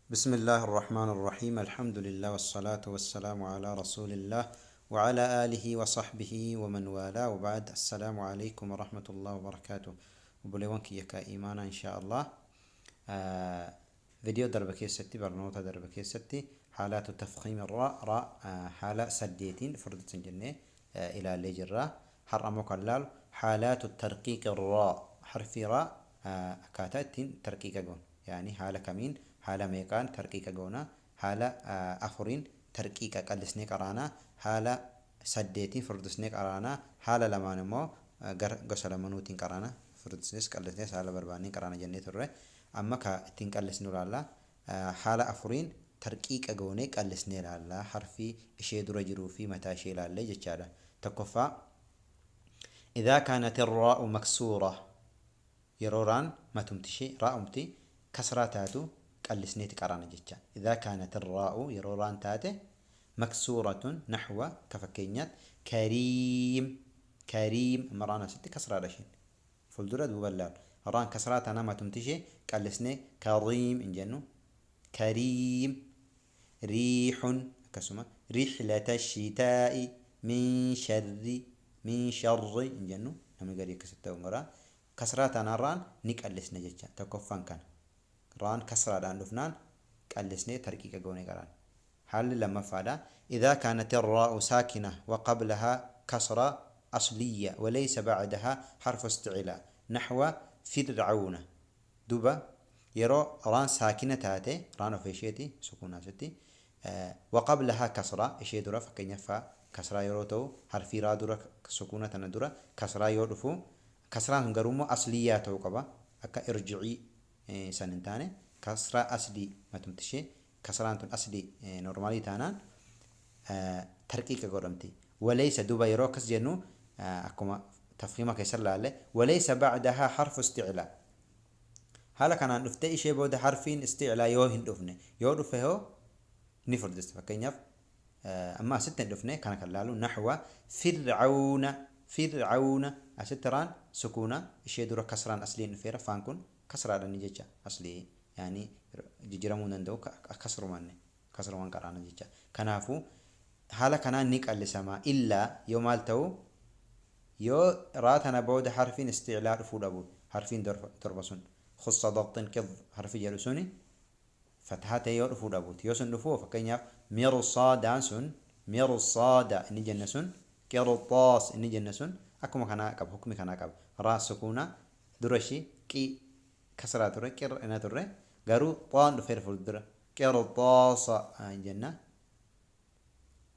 بسم الله الرحمن الرحيم، الحمد لله والصلاة والسلام على رسول الله وعلى آله وصحبه ومن والاه، وبعد، السلام عليكم ورحمة الله وبركاته. Obboleewwan kiyya ka imaana، إن شاء الله فيديو darbe keessatti، barnoota darbe keessatti، حالات تفخيم الراء، راء haala saddeetiin furdatan jennee ilaallee jirra. Har'a ammoo kan laalu حالات ترقيق الراء، harfii raa akkaataa ittiin tarqiiqa goonu، يعني haala kamiin، haala meeqaan tarqiiqa goona? Haala afuriin tarqiiqa qallisnee qaraanaa, haala saddeetiin furdisnee qaraanaa, haala lamaan immoo gara gosa lamanuutiin qaraana, furdisnees qallisnees haala barbaanneen qaraana jennee turre. Amma ka ittiin qallisnu ilaalla. Haala afuriin tarqiiqa goonee qallisnee ilaalla, harfii ishee dura jiruu fi mataa ishee ilaallee jechaadha. Tokkoffaa، إذا كانت الراء مكسورة، yeroo raan matumti ishee raa'umti kasraa taatu qallisneeti qaraana jecha. إذا كانت الراء، yeroo raan taate، مكسورة، نحو، ka fakkeenyaatti، كريم، كريم. Amma raan asitti kasraadha isheen fuuldura duuba laalu. Raan kasraa taanaa matumti ishee qallisnee كريم hin jennu، كريم. ريح akkasuma، رحلة الشتاء، من شر، من شر hin jennu. Namni garii akkasitti ta'u maraa kasraa taanaan raan ni qallisna jecha. Tokkoffaan kana, raan kasraadhaan dhufnaan qallisnee tarqiiqa goonee qaraan. Haalli lammaffaadha، إذا كانت الراء ساكنة وقبلها كسرة أصلية وليس بعدها حرف استعلاء، نحو فرعون. Duuba yeroo raan saakina taate، raan of isheeti sukuunaa sitti، وقبلها كسرة، ishee dura fakkeenyaaf kasraa yeroo ta'u، harfii raa dura sukuuna tana dura kasraa yoo dhufu، kasraan sun garuu immoo asliyaa ta'uu qaba, akka ارجعي san hin taane. Kasraa aslii matumti ishee kasraan tun aslii normalii taanaan tarqiiqa godhamti. وليس، duuba yeroo akkas jennu akkuma tafhiima keessa laalle، وليس بعدها حرف استعلاء، haala kanaan dhuftee ishee booda harfiin isticlaa yoo hin dhufne. Yoo dhufe hoo ni furdista. Fakkeenyaaf amma asitti hin dhufne. Kana kan laalu نحو فرعون، فرعون. Asitti raan sukuuna, ishee dura kasraan asliin dhufeera. Faan kun kasraadhaan jecha aslii، يعني jijjiiramuu hin danda'u, kasrumanne kasruman qaraana jecha. Kanaafuu haala kanaan ni qallisamaa, illaa yoo maal ta'u? Yoo raa tana booda harfiin isticlaa dhufuu dhabu. Harfiin torba sun، خص ضغط قض harfi jedhu suni fatahaa ta'e yoo dhufuu dhabuuti. Yoo sun dhufuu, fakkeenyaaf مرصادا n sun، مرصادا inni jenne sun، قرطاس inni jenne sun akkuma kanaa qaba, hukmi kanaa qaba. Raa sukuuna dura ishii qi kasraa ture, qir ina turre, garuu xaan dhufeera fuuldura، قرطاس jenna.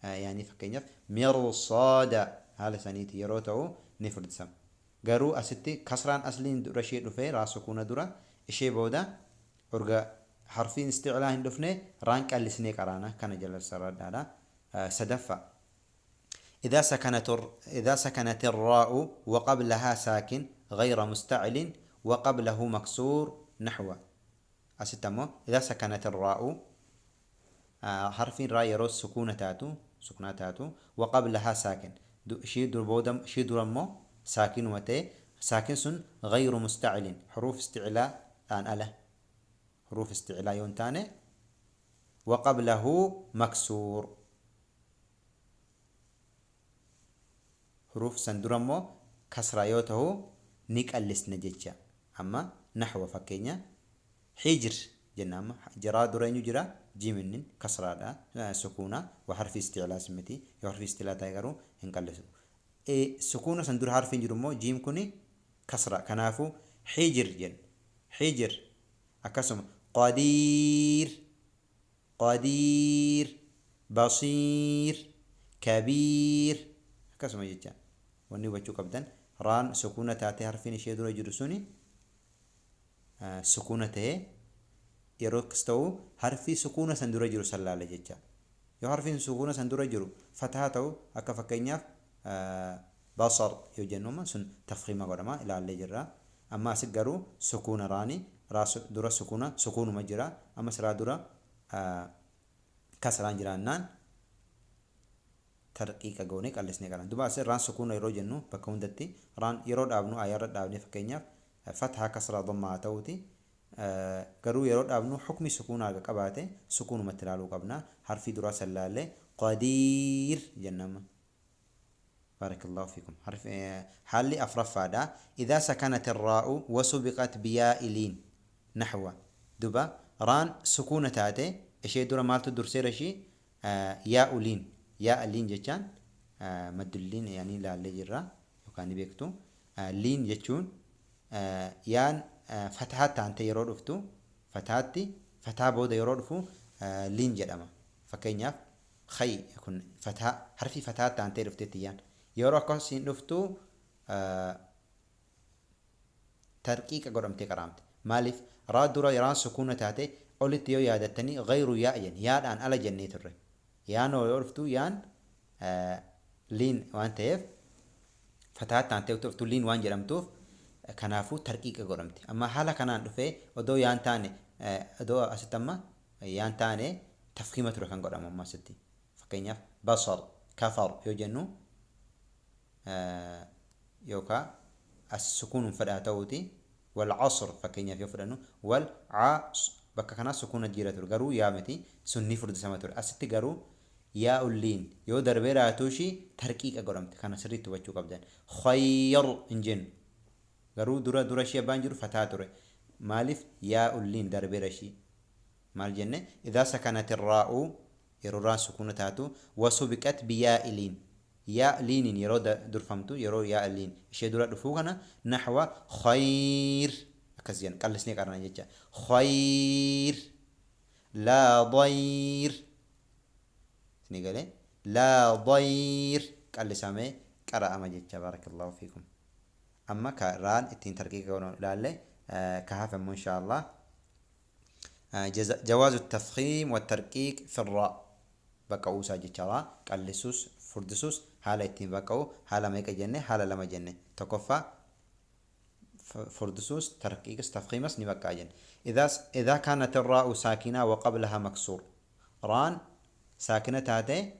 يعني fakkeenyaaf مرصادا haala saniiti yeroo ta'u ni furdisama. Garuu asitti kasraan asliin dura ishee dhufee, raa sukuuna dura ishee booda urga harfiin isticlaa hin dhufne, raan qallisnee qaraana. Kana jala sarardaadha. Sadaffaa، إذا سكنت الراء وقبلها ساكن غير مستعل وقبله مكسور، نحو. Asitti ammoo إذا سكنت الراء، harfiin raa yeroo sukuuna taatu، sukunaa taatu، وقبلها ساكن، ishee dur booda ishee dura immoo saakinuma ta'e، saakin sun غير مستعل، حروف استعلاء dhaan ala، حروف استعلاء yoo hin taane، وقبله مكسور، حروف san dura immoo kasraa yoo ta'u ni qallisna jecha. Amma نحو fakkeenya حجر jenna. Amma jiraa dura eenyu jira? Jiiminnin kasraadha, sukuuna waa harfi isticlaa miti. Yoo harfi isticlaa ta'e garuu hin qallisu. Sukuuna san dura harfiin jiru immoo jiim kuni kasra, kanaafuu حجر jenna، حجر. Akkasuma قدير، قدير، بصير، كبير akkasuma jecha. Wanni hubachuu qabdan, raan sukuuna taatee harfiin ishee dura jiru suni sukuuna ta'ee yeroo akkas ta'u, harfii sukuuna san dura jiru san laala jecha. Yoo harfiin sukuuna san dura jiru fatahaa ta'u, akka fakkeenyaaf بصر yoo jennu, sun tafhiima godhama, ilaallee jirra. Amma asit garuu sukuuna raani raa dura sukuuna sukuunuma jira, amma siraa dura kasraan jiraannaan tarqiiqa goonee qallisnee qaran. Duuba asirraan raan sukuuna yeroo jennu, bakka hundatti raan yeroo dhaabnu ayyaarra dhaabnee, fakkeenyaaf fathaa, kasraa, dhammaa haa ta'uuti. Garuu yeroo dhaabnu hukmi sukuunaa qabaate sukuunumatti ilaaluu qabna. Harfii duraa san laallee qadiir jennama. Barakallahu fiikum. Haalli afraffaadha. Idaa sakanat irraa'u wasubiqat biyaa'i liin naxwa. Duba raan sukuuna taate ishee dura maaltu durseera ishii yaa'u liin. Yaa'a liin jechaan maddulliin yaanii laallee jirra yookaan ni beektu. Liin jechuun yaan fatahaa taante yeroo dhuftu fatahaatti fataa booda yeroo dhufu liin jedhama. Fakkeenyaaf khay kun fataa harfi fataa taantee dhufteetti yaan. Yeroo akkasiin dhuftu tarqiiqa godhamtee qaraamte. Maaliif raa dura yeraan sukuuna taate olitti yoo yaadattanii gayru yaa jenni yaadhaan ala jennee turre. Yaan yoo dhuftu yaan liin waan ta'eef fataa taantee dhuftu liin waan jedhamtuuf kanaafuu tarqiiqa godhamte. Amma haala kanaan dhufee odoo yaan taane odoo asitti amma yaan taane tafkiima ture kan godhamu amma asitti. Fakkeenyaaf basar kafar yoo jennu yookaan as sukuunuun fedhaa ta'uuti. Wal casr fakkeenyaaf yoo fudhannu wal bakka kanaa sukuuna jira ture garuu yaa miti sunni furdisama ture. Asitti garuu yaa ulliin yoo darbee raatuushi tarqiiqa godhamte kana sirriitti hubachuu qabdan. Khayr hin jennu. Garuu dura dura ishee abbaan jiru fataa ture. Maaliif yaa ulliin darbeera ishii maal jenne idaa sakanat irraa'u yeroo raan sukuuna taatu wasubiqat biyaa'i liin yaa liiniin yeroo durfamtu yeroo yaa liin ishee dura dhufuu kana naxwa khayr akkas jenna qallisnee qarna jecha khayr laa dayr isinii galee laa dayr qallisamee qara'ama jecha. Barakallahu fiikum. Amma ka raan ittiin tarqiiqa godhamu ilaalle ka hafe immoo insha Allah جواز التفخيم والترقيق في الراء بقعوسا جتشرا قلسوس فردسوس حالة ittiin baqa'u haala meeqa jenne haala lama jenne tokkoffaa فردسوس ترقيقس تفخيمس ni baqqaa jenne. إذا كانت الراء ساكنة وقبلها مكسور ران ساكنة تاتي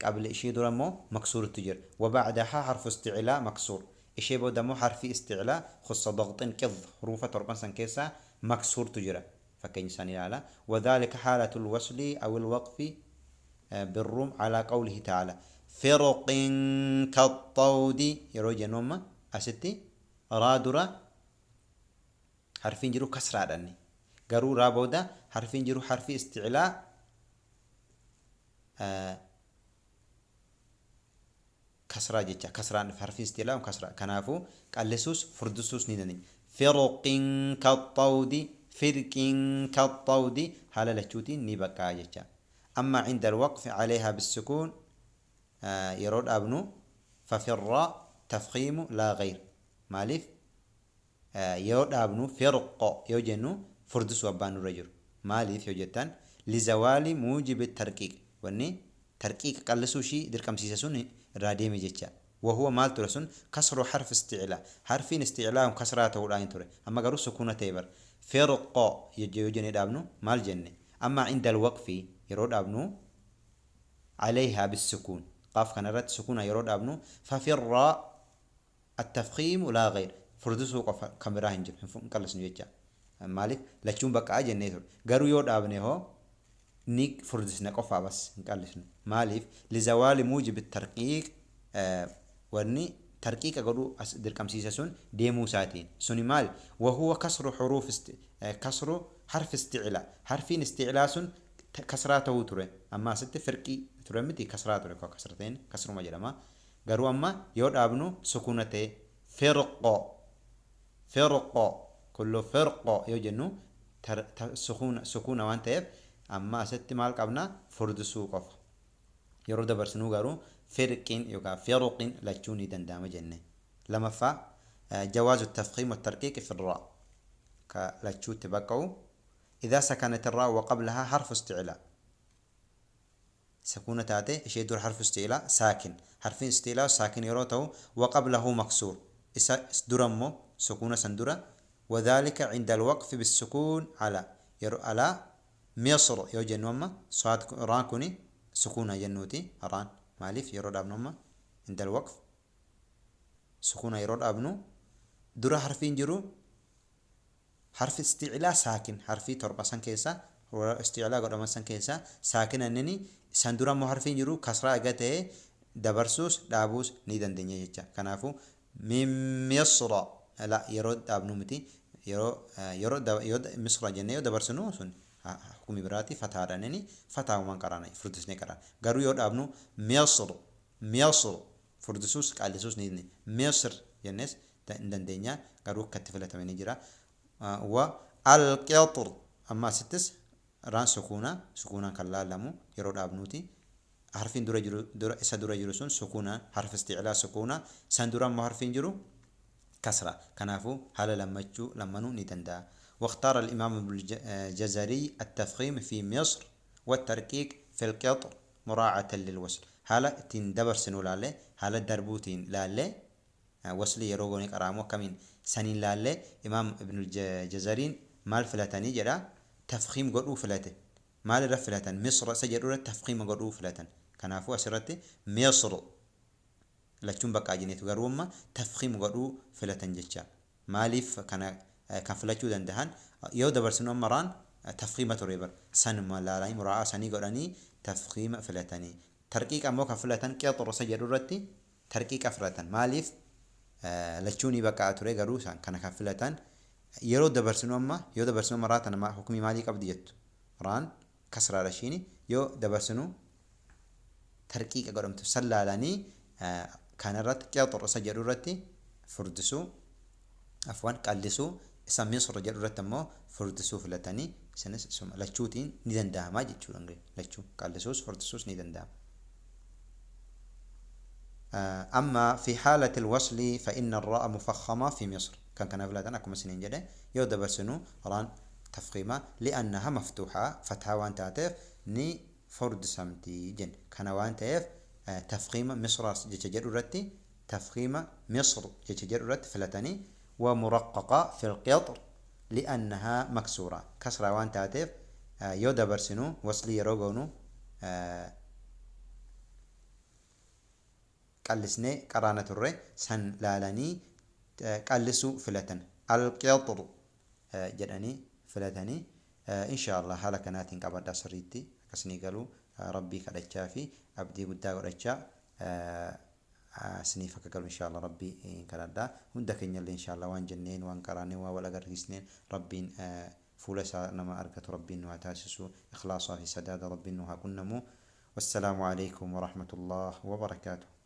قبل إشي درمو مكسور التجر وبعدها حرف استعلاء مكسور ishee booda immoo harfi isticlaa خص ضغط قض حروف torban san keessaa maksuurtu jira fakkeenya isaan ilaala. وذلك حالة الوصل أو الوقف بالروم على قوله تعالى فرق كالطود yeroo jennu amma asitti raa dura harfiin jiru kasraadhanni garuu raa booda harfiin jiru harfi isticlaa kasraa jecha kasraan harfi istilaa kasraa kanaafuu qallisuus furdisuus ni dandeenya. Firqin kaxxawdi firqin kaxxawdi haala lachuutiin ni baqqaa jecha. Amma cinda alwaqfi calayhaa bissukuun yeroo dhaabnu fafirraa tafkiimu laa gayr maaliif yeroo dhaabnu firqo yoo jennu furdisuu abbaan nurra jiru maaliif yoo jettan lizawaali muujibi tarqiiq wanni tarqiiqa qallisuu ishii dirqamsiisa sun irraa deeme jecha. وهو maal ture sun kasru harf isticlaa harfiin isticlaa kasraa ta'uudhaan ture amma garuu sukuuna ta'e bar firqo yoo jennee dhaabnu maal jenne. Amma cinda alwaqfi yeroo dhaabnu عليها بالسكون قاف كان irratti sukuuna yeroo dhaabnu fafirraa التفخيم لا غير furdisuu qofa kan biraa hin jiru hin qallisnu jecha. Maaliif lachuun baqqaa jennee ture garuu yoo dhaabne hoo ni furdisna qofaa bas hin qallisnu. Maaliif lizawaali muujibi tarqiiq wanni tarqiiqa godhuu as dirqamsiisa sun deemuu isaatiin suni maal wahuwa kasru xuruuf kasru harfi isticlaa harfiin isticlaa sun kasraa ta'uu ture amma asitti firqii ture miti kasraa ture kasrateen kasruma jedhama garuu amma yoo dhaabnu sukuuna ta'e firqo firqo kullu firqo yoo jennu sukuuna waan ta'eef amma asitti maal qabna furdisuu qofa yeroo dabarsinuu garuu firqin yookaan firqin lachuu ni danda'ama jenne. Lamaffaa جواز التفخيم والترقيق في الراء كلachuu baqa'u إذا سكنت الراء وقبلها حرف استعلاء سكونة تاتي ishee dura حرف استعلاء ساكن حرفين استعلاء ساكن yeroo ta'u وقبله مكسور isa durammoo سكونة san dura وذلك عند الوقف بالسكون على yeroo على مصر yoo jennu amma صاد raan kuni سكونة jennuuti raan maaliif yeroo dhaabnu amma عند الوقف سكونة yeroo dhaabnu dura harfiin jiru Harfi isticlaa saakin harfii 7 san keessa isticlaa godhaman san keessa saakin annini san dura immoo harfiin jiru kasraa eega ta'e dabarsuus dhaabuus ni dandeenya jecha. Kanaafuu min misra la yeroo dhaabnu miti yeroo yeroo yoo misra jennee yoo dabarsinu sun hukumi biraati fataadha inni fataahumaan qaraana furdisnee qaraana. Garuu yoo dhaabnu misr misr furdisuus qaallisuus ni misr jennees hin dandeenya garuu akka itti filatame ni jira. Wa alqixr amma asittis raan sukuuna sukuunaan kan laalamu yeroo dhaabnuuti. Harfiin dura jiru dura isa dura jiru sun sukuuna harfi isticlaa sukuuna san dura immoo harfiin jiru kasra. Kanaafuu haala lammachuu lammanuu ni danda'a. واختار الإمام ابن الجزري التفخيم في مصر والتركيك في القطر مراعاة للوصل. هالا تين دبر سنو لالي هالا دربوتين لالي وصلي يروغوني قرامو كمين سنين لالي إمام ابن الجزرين مال فلتاني جرا تفخيم قدو فلته مال رفلتن مصر سجدوا تفخيم قدو فلتن كنافو أسرتي مصر لچون بقى جنيتو غروما تفخيم قدو فلتن جتشا ماليف كان كان فلچو دندهن يو دبرسنو مران تفخيمة ريبر سن ما لا مراعاة سني قراني تفخيم فلتني ترقيق أمو كفلتن قطر سجدوا رتي ترقيق فلتن ماليف لچوني بقى تري غرو سان كان كفلتن يرو دبرسنو أما يو دبرسنو مرات أنا ما حكمي مالي قبضيت ران كسر رشيني يو دبرسنو ترقيق قرمت سلالاني كان رت قطر سجدوا رتي فردسو عفوا قلسو isa misr jedhu irratti ammoo furdisuu filatanii isinis lachuutiin ni danda'ama jechuudha. Lachuu qallisuus furdisuus ni danda'ama. أما في حالة الوصل فإن الراء مفخمة في مصر كان كان فلاتن أكما سنين جده يو دبرسنو ران تفخيمة لأنها مفتوحة فتحة وان تاتف ني فرد سمتي جن كان وان تاف تفخيمة مصر جتجر رتي تفخيمة مصر جتجر رت فلتني ومرققة في القطر لأنها مكسورة كسرة وان تاتف يو دبرسنو وصلي روغونو قلسني قرانة الري سن لالاني قلسو فلتن القطر جدني فلتني إن شاء الله هلا كناتين قبل سريتي كسني قالوا ربي كدتشافي أبدي قدا قدتشا سنيفك قالوا إن شاء الله ربي كردا هندك إن شاء الله وان جنين وان قراني ولا قريسنين ربي فولسا نما أركت ربي وتاسسو إخلاصا في سداد ربي وها كنمو. والسلام عليكم ورحمة الله وبركاته.